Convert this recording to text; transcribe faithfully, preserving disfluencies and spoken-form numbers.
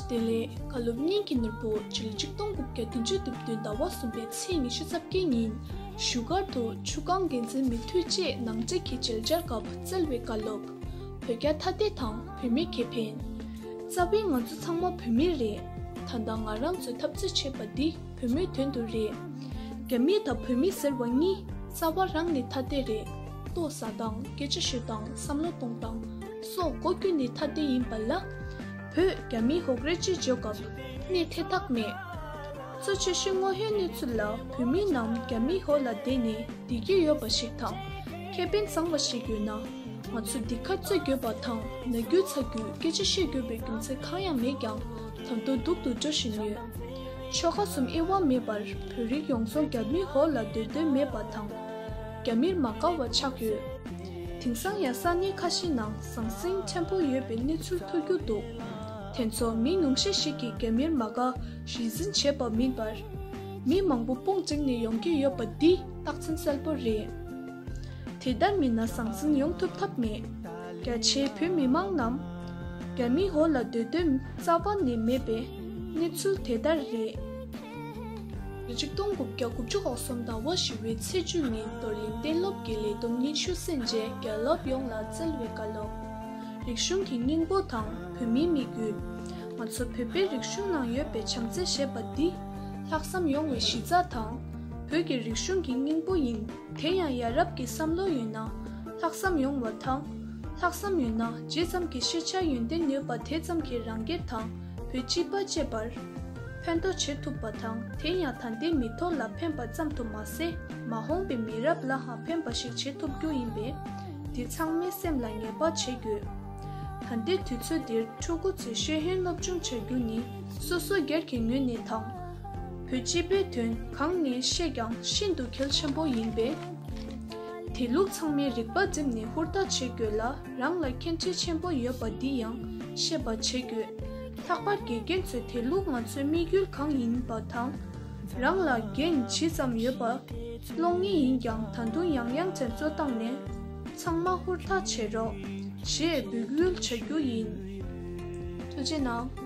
བདེ་ལེགས། བཀའ་སློབ་སྙིང་གི་ནོར་བུ། ཕྱི་ལོ་ཆིག་སྟོང་དགུ་བརྒྱ་བདུན་ཅུ་དོན་བདུན་ཟླ་བ་གསུམ་པའི་ཚེས་ཉི་ཤུ་རྩ་བརྒྱད་ཉིན་བཞུགས་སྒར་དུ་ཆུ་སྒང་འགན་འཛིན་མི་འཐུས་བཅས་ནང་འཁྲིས་ཀྱི་མཇལ་བཅར་སྐབས་སྩལ་བའི་བཀའ་སློབ། བོད་རྒྱ་ཐ་དད་དང་བོད་མིའི་ཁེ་ཕན། རྩ་བའི་ང་ཚོ་ཚང་མ་བོད་མི་རེད། ད་ལྟ་ང་རང་ཚོས་འཐབ་རྩོད་བྱེད་པ་འདི་བོད་མིའི་དོན་དུ་རེད། རྒྱ་མི་དང་བོད་མི་ཟེར་བ་གཉིས་རྩ་བ་རང་ནས་ཐ་དད་རེད། ལྟོ་ཟ་སྟངས། སྐད་ཆ་ཤོད་སྟངས། བསམ་བློ་གཏོང་སྟངས་སོགས་སྒོ་ཀུན་ནས་ཐ་དད་ཡིན་པ་ལ། བོད་རྒྱ་མིའི་འོག་རེད་ཅེས་བརྗོད་སྐབས་གནས་ཐད་ཐག་མེད། གཙོ་ཆེ་ཤོས་ངོ་ཤེས་གནས་ཚུལ་ལ། བོད་མི་རྣམས་རྒྱ་མིའི་འོག་ལ་བསྡད་ནས་བདེ་སྐྱིད་ཡོད་པ་ཞིག་དང་ཁེ་ཕན་བཟང་བ་ཞིག་ཡོད་ན། ང་ཚོ་འདི་ག་རྩོད་དགོས་པ་དང་ན་རྒྱུ་ཚ་རྒྱུའི་སྐད་ཆ་བཤད་དགོས་པའི་རྒྱུ་མཚན་གང་ཡང་མེད་ཀྱང་ད་དུང་སྡུག་ཏུ་འགྲོ་བཞིན་ཡོད། ཆོལ་ཁ་གསུམ་དབྱེ་བ་མེད་པར་བོད་རིགས་ཡོངས་རྫོགས་རྒྱ་མིའི་འོག་ལ་སྡོད་འདོད་མེད་པ་དང་། རྒྱ་མིར་མ་དགའ་བ་ཆགས་ཡོད། དེང་སང་ཡང་ས་གནས་ཁ་ཤས་ནང་ཟང་ཟིང་ཕྲན་བུ་ཡོད་པའི་གནས་ཚུལ་ཐོས་རྒྱུ་འདུག་དེ་ཚོ་མི་ཉུང་ཤས་ཤིག་གིས་རྒྱ་མིར་མ་དགའ་རེ་འཛིན་བྱས་པ་མིན་པར། མི་མང་པོ་དཔུང་བསྒྲིགས་ནས་ཡོང་གི་ཡོད་པ་འདི་རྟགས་མཚན་གསལ་པོ་རེད། དེ་ལྟར་མིན་ན་ཟང་ཟིང་ཡོང་ཐུབ་ཐབས་མེད། རྒྱ་ཆེའི་བོད་མི་མང་རྣམས་རྒྱ་མིའི་འོག་ལ་སྡོད་འདོད་རྩ་བ་ནས་མེད་པའི་གནས་ཚུལ་དེ་ལྟར་རེད། ཆིག་སྟོང་དགུ་བརྒྱ་དགུ་བཅུ་གོ་གསུམ་ཟླ་བ་བཞི་པའི་ཚེས་བཅུ་ཉིན་རྡོར་གླིང་གཏན་སློབ་ཀྱི་ལས་བསྡོམས་སྙན་ཞུ་གསན་རྗེས་རྒྱལ་ཁབ་ཡོངས་ལ་སྩལ་བའི་བཀའ་སློབ། རིག་གཞུང་གི་སྙིང་པོ་དང་བོད་མིའི་དམིགས་ཡུལ། ང་ཚོ་བོད་པའི་རིག་གཞུང་ནང་ཡོད་པའི་བྱམས་བརྩེ་ཞེས་པ་འདི་ལྷག་བསམ་ཡོང་བའི་གཞི་རྩ་དང་། བོད་ཀྱི་རིག་གཞུང་གི་སྙིང་པོ་ཡིན། དེ་ཡང་ཡ་རབས་ཀྱི་བསམ་བློ་ཡོད་ན་ལྷག་བསམ་ཡོང་བ་དང་། ལྷག་བསམ་ཡོད་ན་ཇི་ཙམ་གྱི་ཤེས་བྱ་ཡོན་ཏན་ཡོད་པ་དེ་ཙམ་གྱིས་རང་སྒེར་དང་བོད་སྤྱི་པ་བཅས་པར་ཕན་ཐོགས་བྱེད་ཐུབ་པ་དང་། དེ་ཡང་ད་ལྟའི་མི་ཐོག་ལ་ཕན་པ་ཙམ་དུ་མ་ཟད། མ་འོངས་པའི་མི་རབས་ལའང་ཕན་པ་ཞིག་བྱེད་ཐུབ་རྒྱུ་ཡིན་པས། འདི་ཚང་མས་སེམས་ལ་ངེས་པ་བྱེད་དགོས། ད་ལྟའི་དུས་ཚོད་འདིར་ཕྲུ་གུ་ཚོས་ཤེས་ཡོན་སློབ་སྦྱོང་བྱ་རྒྱུ་ནི་སོ་སོ་སྒེར་གྱི་ངོས་ནས་དང་། བོད་སྤྱི་པའི་དོན་གང་ནས་བཤད་ཀྱང་ཤིན་ཏུ་གལ་ཆེན་པོ་ཡིན་པས། དེ་ལུགས་ཚང་མས་རིག་པ་བསྒྲིམས་ནས་ཧུར་ཐག་བྱེད་དགོས་ལ། རང་ལ་མཁན་ཁྲིད་ཆེན་པོ་ཡོད་པ་འདི་ཡང་ཤེས་པ་བྱེད་དགོས། ལྷག་པར་དགེ་རྒན་ཚོས་དེ་ལུགས་ང་ཚོའི་དམིགས་ཡུལ་གང་ཡིན་པ་དང་། རང་ལ་འགན་ཇི་ཙམ་ཡོད་པ་སློང་ངེས་ཡིན་ཀྱང་། ད་དུང་ཡང་ཡང་དྲན་གསོ་བཏང་ནས་ཚང་མ་ཧུར་ཐག་བྱེད་རོགས་ཞེས་འབོད་སྐུལ་བྱ་རྒྱུ་ཡིན། ཐུགས་རྗེ་གནང་།